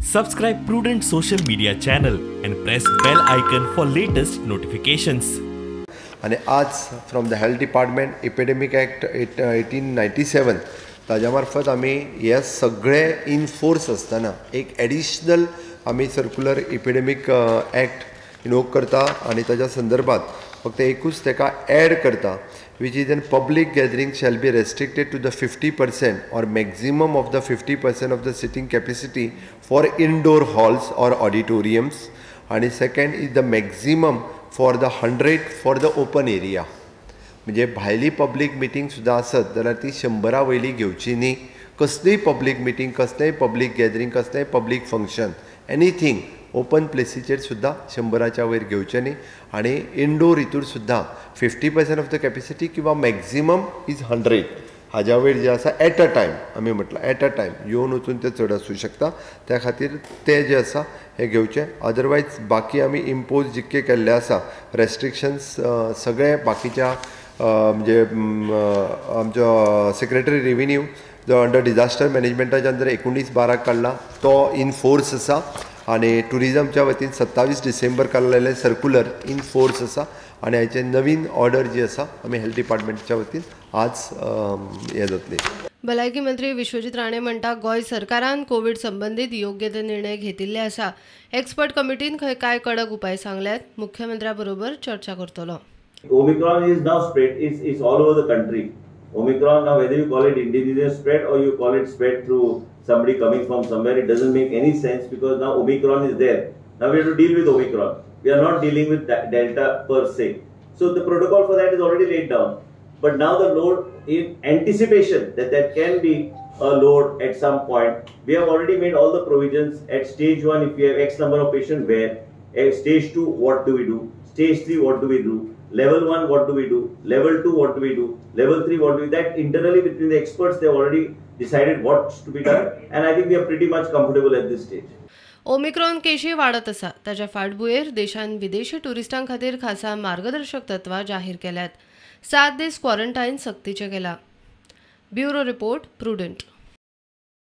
Subscribe Prudent social media channel and press bell icon for latest notifications. आनी आज from the health department epidemic act 1897 ताज्या मार्फत आमी हे सगळे इन फोर्स आसतना एक एडिशनल आमी सर्कुलर इपिडेमीक एक्ट इनवोक करता आनी ताज्या संदर्भात फक्त एकूच ताका एड करता, which is an public gathering shall be restricted to the 50% or maximum of the 50% of the seating capacity for indoor halls or auditoriums, आनी second is the maximum for the 100 for the open area. म्हणजे भायली public meeting सुद्दां आसत जाल्यार ती 100 वयली घेवची न्ही. कसलीय पब्लीक मिटींग, कसलेंय पब्लीक गॅदरींग, कसलेंय पब्लीक फंक्शन, एनीथींग ओपन प्लेसीचेर सुद्दां 100 वयर घेवचें न्ही. आनी इनडोर हितूर सुद्दां 50% ऑफ the capacity किंवा मॅक्झिमम is 100 हाज्या वयर जे आसा एट अ टायम, आमी म्हटलां एट अ टायम येवन वचून तें चड आसूं शकता, त्या खातीर तें जें आसा हें घेवचें. अदरवायज बाकी आमी इम्पोज जितके केल्ले आसा रेस्ट्रिक्शन्स सगळे बाकीच्या म्हणजे आमचो सेक्रेटरी रेविन्यू जो अंडर डिजास्टर मॅनेजमेंटाच्या अंडर 19/12 काडला तो इन फोर्स आसा, आनी ट्युरिजमच्या वतीन 27 डिसेंबर काडलेलें सर्कुलर इन फोर्स आसा, आनी हाचे नवीन ऑर्डर जी आसा आमी हेल्थ डिपार्टमेंटच्या वतीन आज हें जातली. भलायकी मंत्री विश्वजीत राणे म्हणटा गोंय सरकारान कोवीड संबंदीत योग्य ते निर्णय घेतिल्ले आसा. एक्सपर्ट कमिटीन खंय काय कडक उपाय सांगल्यात. मुख्यमंत्र्या बरोबर चर्चा करतलो. Omicron is now spread, is all over the country. Omicron now, whether you call it indigenous spread or you call it spread through somebody coming from somewhere, it doesn't make any sense because now Omicron is there. Now we have to deal with Omicron. We are not dealing with Delta per se. So the protocol for that is already laid down. But now the load, in anticipation that there can be a load at some point, we have already made all the provisions. At stage 1, if we have X number of patients, where? At stage 2, what do we do? Stage 3, what do we do? Level 1, what do we do? Level 2, what do we do? Level 3, what do we do? That internally between the experts, they have already decided what's to be done, and I think we are pretty much comfortable at this stage. Omicron केशी वाडत आसा ताच्या फाटभुंयेर देशान विदेशी ट्युरिस्टां खातीर खासा मार्गदर्शक तत्वां जाहीर केल्यात. 7 दीस क्वॉरंटायन सक्तीचें केलां. Bureau report, Prudent.